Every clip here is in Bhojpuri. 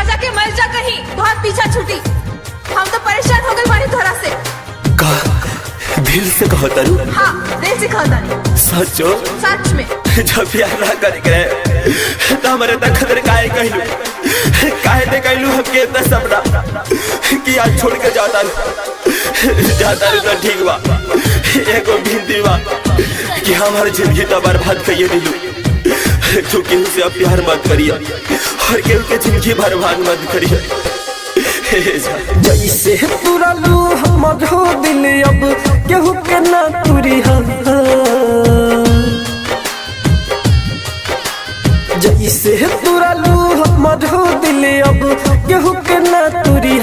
जाके मर जा कहीं, तोहार पीछा छूटी। हम तो परेशान हो गए बानी तोहरा से। का दिल से कहो तारू? हाँ, दिल से कहता। सचो? सच में। जब प्यार ना करे के रहे तो हमारे तक खतर काहे कहलू? काहे ते कहलू हमके इतना सपना कि आज छोड़ के जाता रू? जाता रू तो ठीक बा, एगो बिनती बा कि हमार जिंदगी तो बर्बाद करिए दिलू, तू केहू से अब प्यार मत करिए और केहू के जिंदगी बर्बाद मत करिए। जैसे तुरलू हमर हो दिल, अब केहू के ना तुरी। जैसे तुरलू हमर हो दिल, अब केहू के ना तुरी।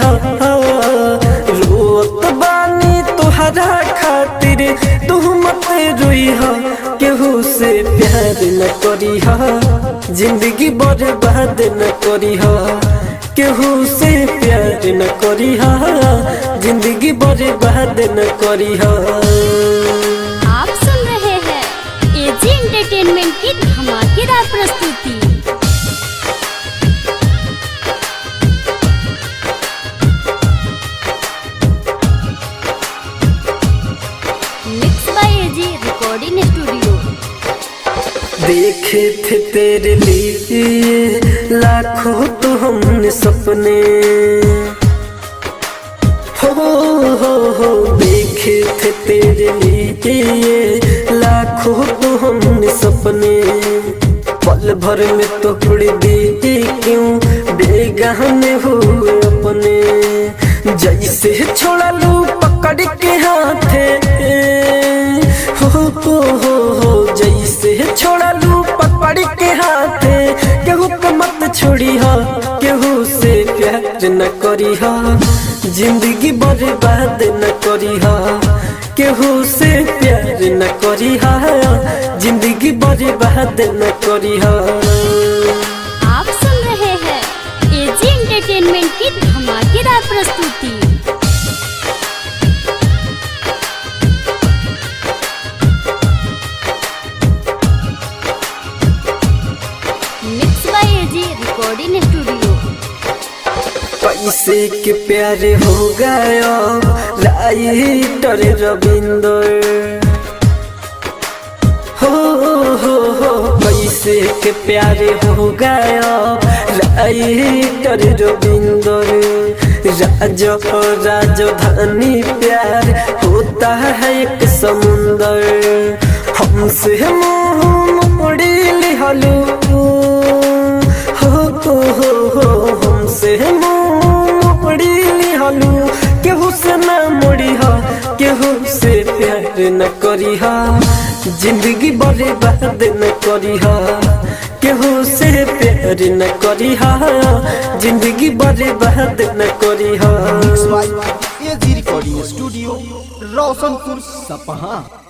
रोत बानी तुहरा खातिर, तू मत रोई। केहू से प्यार न करी, जिंदगी बर्बाद न करी। केहू से प्यार न करी, जिंदगी बर्बाद न करी। आप सुन रहे हैं एजी एंटरटेनमेंट की धमाकेदार प्रस्तुति। Mix by AG recording studio. देखे थे तेरे लिए लाखों तो हमने सपने, हो देखे थे तेरे लिए लाखों तो हमने सपने। पल भर में तोड़ दिए, क्यों बेगाने हुए अपने? जैसे छोड़ा लू पकड़ के हाथे, हो जैसे छोड़ा लू पकड़ के हाथे, केहू के मत छोड़ी हा। केहू से प्यार न करी हा, जिंदगी बर्बाद न करी हा। केहू से प्यार न करी हा, जिंदगी बर्बाद न करी हा। आप सुन रहे हैं एजी एंटरटेनमेंट की धमाकेदार प्रस्तुति। Mix by AG recording studio. पैसे के प्यारे हो गया राइटर रविंदर, हो पैसे के प्यारे हो गया राइटर रविंदर। राज राजधानी प्यार होता है एक समुंदर। हमसे मुंह मोड़ी लिहलू, हो हमसे मुंह मोड़ी लिहलू, केहू से ना मोड़ी हा। केहू से प्यार न करी हा, जिंदगी बर्बाद न करी हा। केहू से प्यार न करी हा, जिंदगी बर्बाद न करी हा। Mix by AG recording studio, Roshanpur Sapaha.